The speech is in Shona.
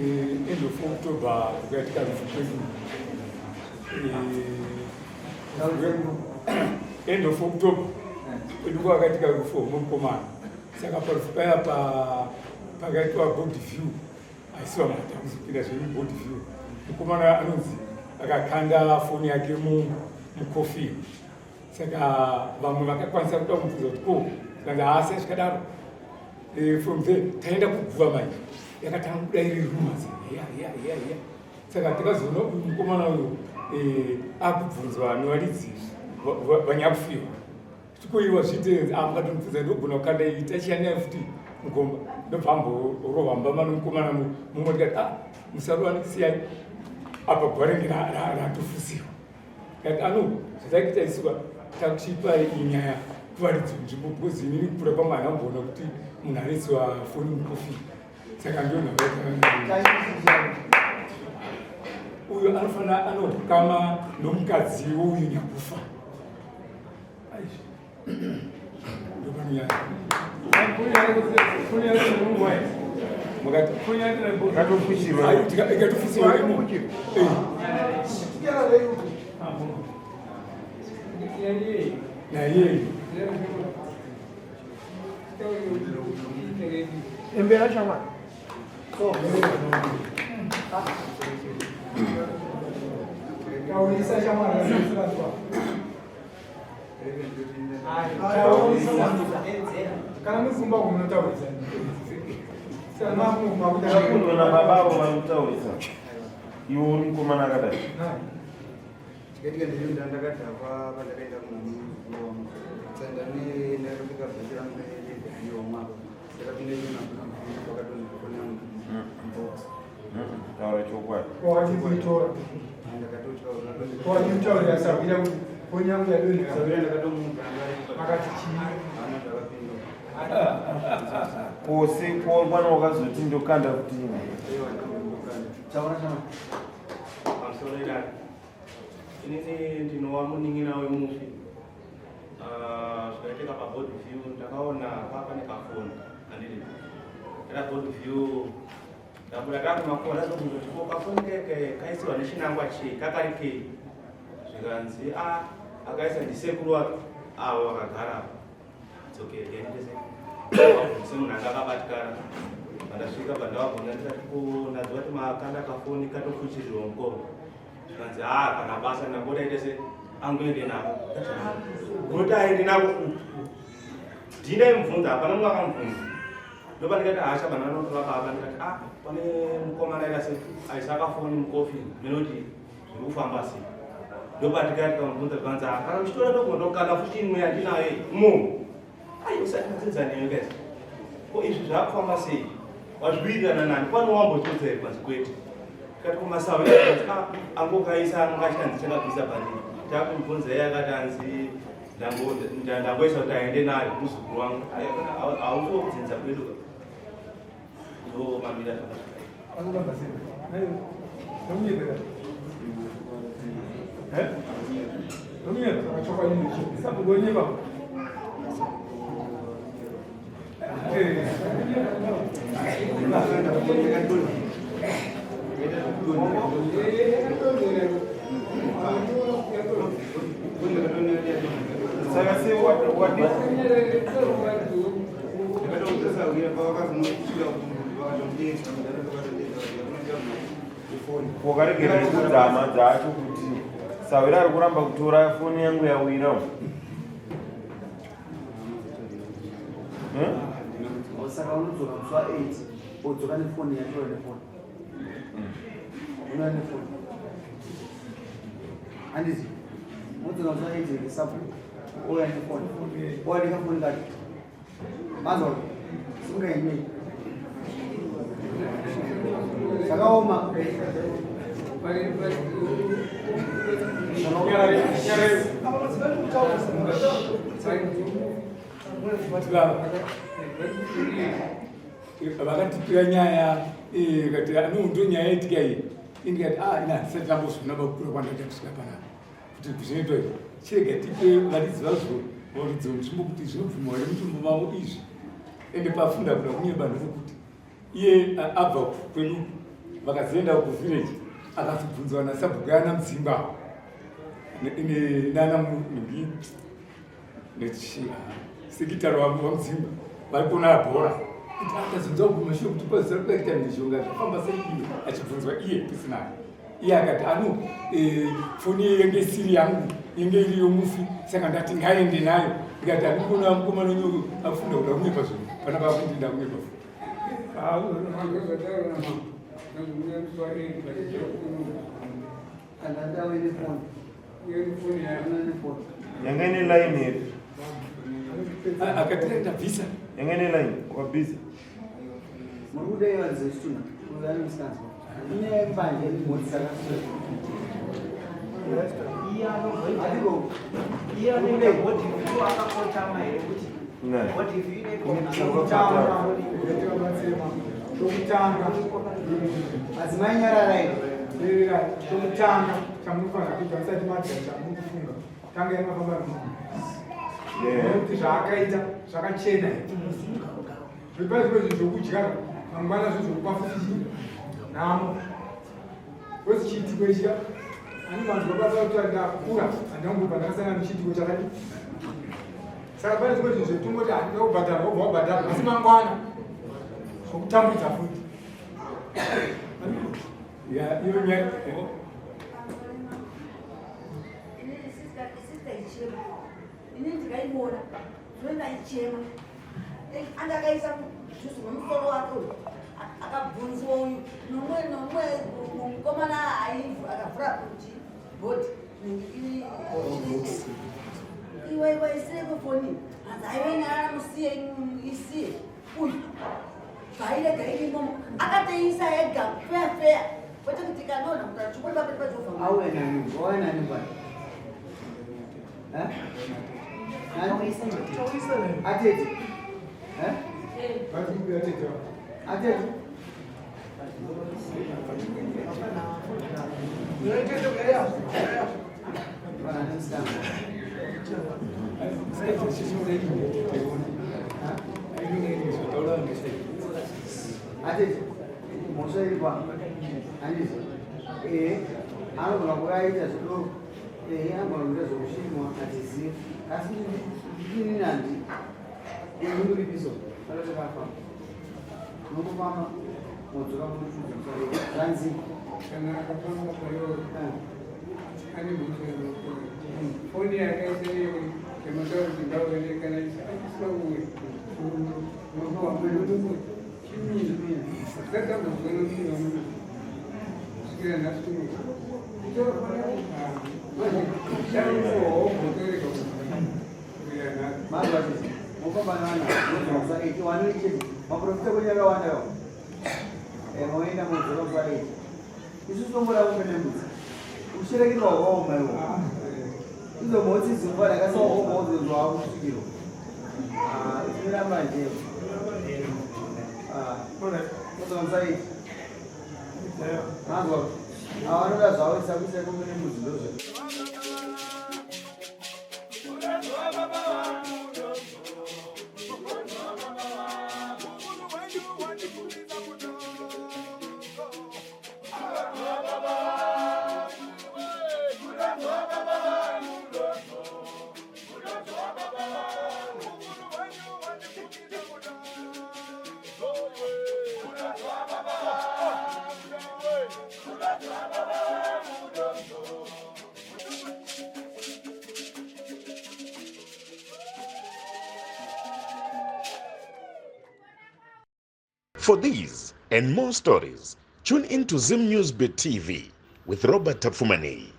End of October kukaitika rufu kwedu. End of October kwedu kwakaitika rufu rwemukomana. Saka parufu paya pakaitwa board view, asi vamwe takuzopinda zvedu board view. Mukomana anonzi akakanda foni yake mukofi. Saka vamwe vakakwanisa kuda kumubvunza kuti ko, zvikanzi haasi zvikadaro. From there taenda kuguva manje, yakatanga kuda iri rumors ya ya ya ya. Saka tikazoona uyu mukomana uyu akubvunzwa nevaridzi vanyakufiwa tikoiwa zviite amukatomubvunza ndogona kukanda iyi tachiyanayo futi mugomba, ndobva amborova mbama nomukomana mumwe. Tikati ah, musarovani, siyai apa, guva renge ratofusiwa. Kati ano zvatakuita isuka takuchipa iyi nyaya kuvaridzi nzvimbo, because inini kukura kwangu handamboona kuti munhu anoisiwa foni mukofi. Saka ndio uyo anofanira anokama nomukadzi wouyu nyakufa. Ikatofushirwa imo. Naiyeyi. Embera shamwari. Taurisa shamwari. Kana mufumba kumunotaurisa. Kunona baba avo vari kutaurisa. Iwe uri mukomana akadai. Chikaitika ndechekuti ndakadhakwa pandakaenda kunomuwa saka ndakapfeka bhachi rangu rebioma, ndakapinda ino pakadonha foni yangu mubox. Taura chokwadi. Wachikuitora. Ndakatotaura. Wachikutaurira sahwira kuti foni yangu yadonhera. Sahwira ndakatomuudza. Akati chii? Hana zvakapinda. Kose kwana wakazoti ndokanda kuti Aiwa, ndakandokanda. Taura chama. Pamusoro idai, inini ndinova munin'ina wemufi. Ah, zvakaitika paboard view, ndakaona papa nekafoni andidi ndada board view, ndabuda takumakona, ndazobvunza kuti ko kafoni keke kaisiwa nechinangwa chei, kakari kei? Zvikanzi a akaisa ndisekuru wake avo vakagara apa. Dzokere ndese semunhu anga akabatikana. Pandasvika pandavabvunza ndikati ko ndazwa kuti makanda kafoni katofuchirirwa mukoma. Zvikanzi haa, kana basa, ndangoti aite se angoende nako. Unoti aende nako kupi? Ndindaimubvunza, hapana mumwe akamubvunza. Ndopandikati hasha bana vanotora baba, ndikati ah, pane mukomana aita se aisa kafoni mukofi, menoti zviri kufamba sei? Ndopatikati kamubvunza, zvikanzi ah, kana muchitora ndogona tokanda futi imwe yandinayo iyi mo. Ai, usati madzidza neyo guys, ko izvi zvakufamba sei? Wazviwirirana nani? Kwani wambotiudza here? Kwanzi kwete. Tikati kumasawi ah, angokaisa anonga achitanzi chakabvisa pandiri. Takumubvunza iye akati anzi ndangoisa kuti aende nayo muzukuru wangu. Hausiwo kudzinza kwedu ka, ndo mamira zvakasvika. Anoramba sei? Nomunyepera. Eh? Nomunyepa, chokwadi ndicho. Sabhuku onyepa. Eh. Saka sei wadi Ndakatoudza sahwira pavakazonosvika vakatondedza vakatondedza kufoni. Wakaregera kuudza hama dzacho kuti sawira ari kuramba kutora foni yangu yawira? Hmm? Saka unodzoka musi wa8, odzoka nefoni yacho, nefoni unouya nefoni handizi? Unodzoka musi wa8 ngesabu, ouya nefoni, ouya nekafoni kacho. Mazwa singaimei, zvakaoma. Baba vakatipira nyaya kati ano ndo nyaya yaitika iyi. Indikati ah, ina handisati ndambozviona bakukura kwandaita kusvika panapa kuti zvinoitwa izvi. Chirega tipe varidzi vazvo, varidzi venzvimbo, kuti zvinobvumwa here mutumbu mavo izvi. Ende pafunda kuda kunyeba ndezekuti iye abva kwedu. Vakazoenda kuvillage, akazobvunzwa nasabhuku yana Mudzimba nana Munhingi sekitari waMudzimba vari kuona bhora, kuti akazonzwa kumashure kuti kwazara kukaita mhizhonga, zvafamba sei? Iye achibvunzwa iye pisinayo, iye akati ano foni iyo yenge isiri yangu, yenge iri yomufi, saka ndati ngaende nayo. Ndikati handikuona mukomana uyu afunda kuda kunyepa zvinhu pana pakuti ndakunyepa. Andati auye nefoni. Auye nefoni. Yanga ine line here? Akati ndabvisa. Yanga ine line, wakabhiza? Muri kudai vanhu zvechitunha, uyu ane musikanzwa inyaya yembanje, mhuri dzakasiyana. Atiko. Iye anoenda body view akakotama here kuti Ne. body view inoitwa Chokutanga, Madzimai, nyararai. Teerera, chokutanga chamunofanira kuita musati madya chamunofunga, tanga mafamba nomunhu nekuti zvaakaita zvakachena here? Zvipa zvimwe zvinhu zvokudya, mangwana zvizokupa futi chii? Nhamo. Kozi chiitiko ichiya ani vanhu vakwanisa kuti ndakura handangobva ndakasangana nechiitiko chakadi. Saka pane zvimwe zvinhu zvetungoti handida kubhadhara, wobva wabhadhara, asi mangwana zvokutambudza futi. Ya, iyo nyaya. Inini sister ichema, inini ndikaiona zvinoenda ichema, andakaisa juzi wemusoro wake uyu akabvunziwa uyu nomwe nomwe mukomana aivhu akavhura kuti bhodhi iwe iwe isireko foni, hanzi aiwe nyarara, musiye isiye uyu zvairega irimo, akatoisa ega feya feya, kwete kuti kanona kuti achikori papeti pachovha. Auya nani? Auya nani bwana? Eh? Nani? Atete. Eh? Vatikuya tete. Atete. Bwana ane musikanzwa. Atete. Mhosva iri pa. Handizvo. Anogona kuva aita zvidoro. Anogona kuita zvokushinwa, hatizivi. Asi ndini nandi. Ini nduripiso. Panotakafamba. Unongofamba modzoka munofunza musoro. Ranzi. Kana akafamba payo ane mhosva yemakore, foni yakaisa iye yamataura kuti ngauende, kana achisina uwe chimina sakambozona muna kusvikira nhasi uno shaohotoreka kusvikira nhasi. Mazvazvizvi. Mofamba nana. Modzoka 8. Wani chete. Maprofita kwenyu akawanda yo. Moenda modzoka musa 8. Isusu tomboda kumene mudzi. Usherekerwa hwakaoma iwo. Izo mhotsi dzimba ndakasaoma udzozwa kusvikirwa. Ah, itiramba nje. Ah, modzoka musa 8. Manzwa. Avanoda zvavo isakuisa kumene mudzi ndozvo. For these and more stories, tune in to Zim News Bit TV with Robert Tafumani.